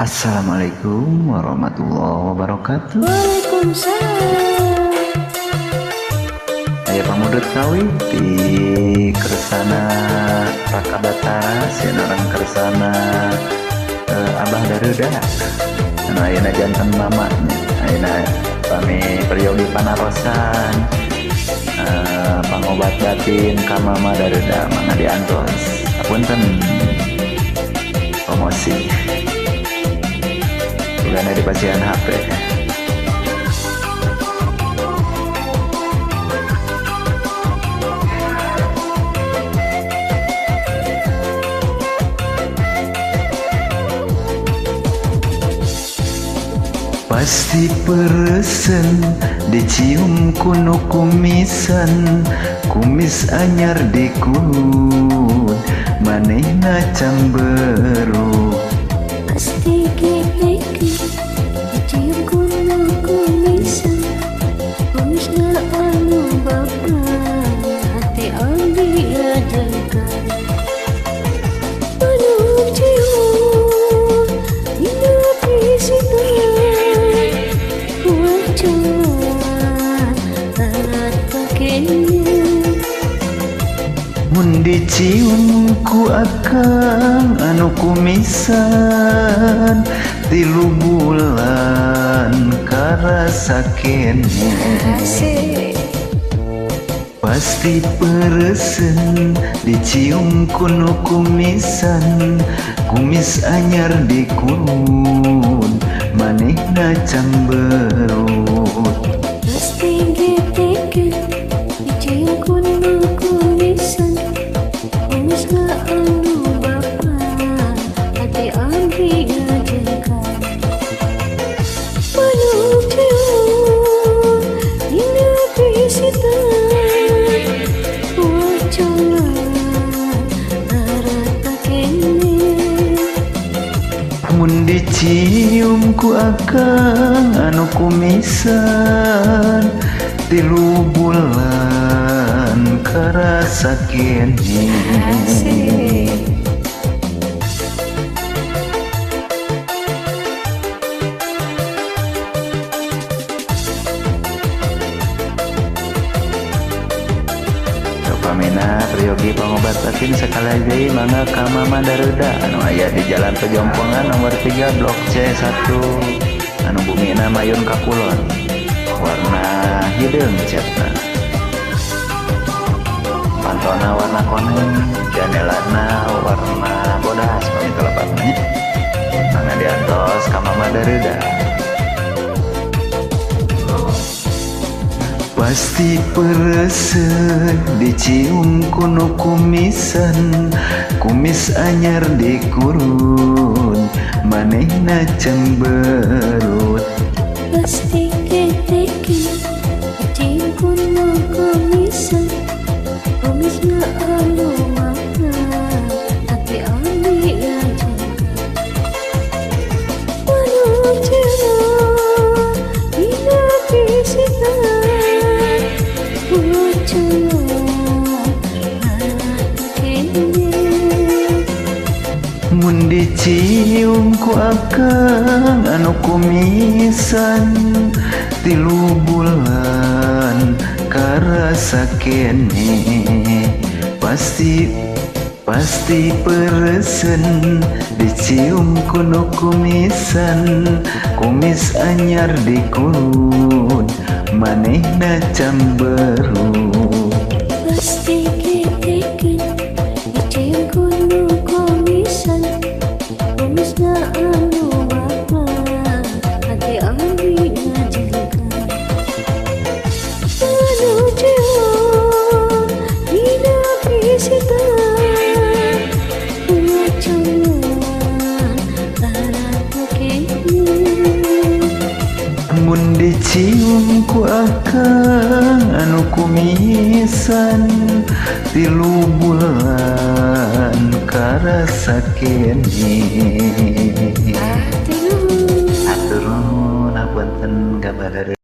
Assalamualaikum warahmatullahi wabarakatuh. Waalaikumsalam. Aya pamudut kawi di Kersana Raka Batara, sieun orang Kersana Abah Daruda. Anu ayeuna janten mamanya. Ayeuna pami peryogi panarosan pangobat batin ka Mama Daruda mangga diantos. Apunten promosi. Bukan di pasian HP. Pasti peresen dicium kuno kumisan, kumis anyar dikulun manehna camberut. Pasti keteken dicium kuno kumisan, kumisna anu bapa hati abdi ajakan. Manuk cium dina pisitan, wacuan harata kene. Mun dicium ku akang anu kumisan, 3 bulan karasa kene. Pasti peresen dicium kuno kumisan, kumis anyar dikulun manehna camberut. Pasti geteken dicium kuno kumisan, kumisna anu bapa hati abdi ngajekan. Manuk cium dina pisitan, wacuan harata kene. Mun dicium ku akang anu kumisan, 3 bulan karasa kene. Pamina peryogi pangobat batin sekali deui mangga ka Mama Daruda anu aya di Jalan Pejompongan nomor 3 Blok C1 anu bumina mayun ka kulon warna hideung catna, pantona warna koneng, jandelana warna bodas pami telepatna nya. Mangga diantos ka Mama Daruda. Pasti peresen dicium kuno kumisan, kumis anyar dikurun manehna cemberut. Pasti keteken dicium kuno kumisan, kumisna anu mama hati abdi ngajekan. Manuk cium dina pisitan, wacuan harata kene. Mun dicium ku akang anu kumisan, 3 bulan karasa kene. Pasti peresen dicium kuno kumisan, kumis anyar dikulun manehna camberut. Pasti keteken dicium kuno kumisan, kumisna anu bapa hati abdi ngajekan. Manuk cium dina pisitan, wacuan harata kene. Mun dicium ku akang anu kumisan, 3 bulan karasa kene. Atur nuhun, apunten kabar.